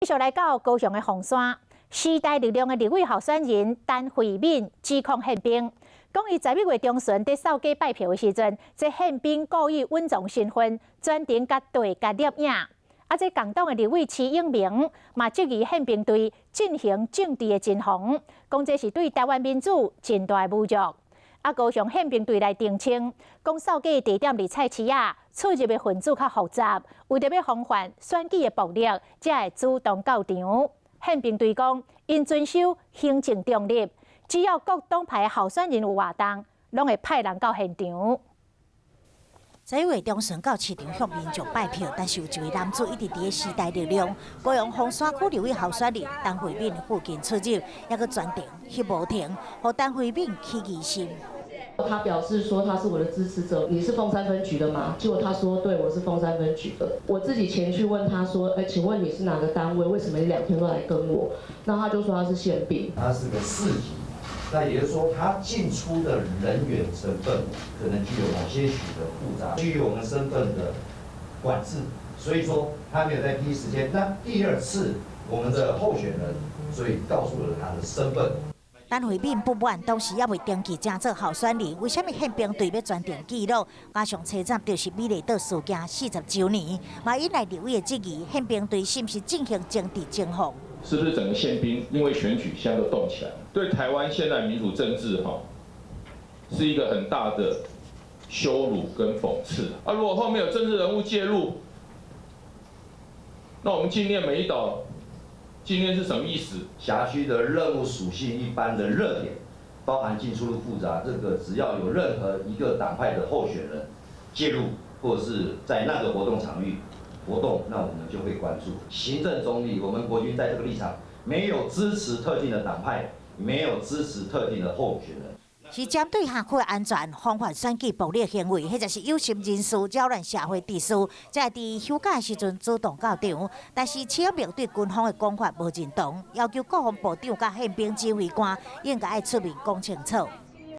繼續來到高雄的鳳山，時代力量的立委候選人陳慧敏指控憲兵，講伊11月中旬佇掃街拜票的時陣，這憲兵故意隱藏身份，專程共綴共攝影。啊，這共黨的立委徐永明嘛質疑憲兵隊進行政治的偵防，講這是對台灣民主真大的侮辱。啊，高雄憲兵隊來澄清，講掃街地點佇菜市仔，出入的分子較複雜，為著欲防範選舉的暴力，才會主動到場。憲兵隊講，𪜶遵守行政中立，只要各黨派候選人有活動，攏會派人到現場。11月中旬到市場向民眾拜票，但是有一位男子一直佇咧時代力量高雄鳳山區立委候選人陳慧敏附近出入，猶閣專程翕無停，予陳慧敏起疑心。他表示說他是我的支持者，你是鳳山分局的嗎？結果他說對，我是鳳山分局的。我自己前去問他說，哎，請問你是哪個單位？為什麼你2天都來跟我？那他就說他是憲兵。他是個市集，那也就是說，他進出的人員成分可能具有某些許的複雜，基於我們身份的管制，所以說他沒有在第一時間。那第二次，我們的候選人，所以告訴了他的身份。陳慧敏不滿，當時猶未登記成做候選人，為啥物憲兵隊欲專程記錄？加上車站就是美麗島事件40週年，嘛引來立委的質疑，憲兵隊是毋是進行政治偵防？是不是整個憲兵因為選舉現在都動起來？對台灣現在民主政治哈，是一個很大的羞辱跟諷刺。啊，如果後面有政治人物介入，那我們紀念美麗島。紀念是什麼意思？轄區的任務屬性一般的熱點，包含進出入複雜，這個只要有任何一個黨派的候選人介入，或者是在那個活動場域活動，那我們就會關注。行政中立，我們國軍在這個立場沒有支持特定的黨派，沒有支持特定的候選人。是針對轄區安全、防範選舉暴力行為，或者是有心人士擾亂社會秩序，才會佇休假時陣主動到場。但是徐永明對軍方的講法無認同，要求國防部長佮憲兵指揮官應該愛出面講清楚。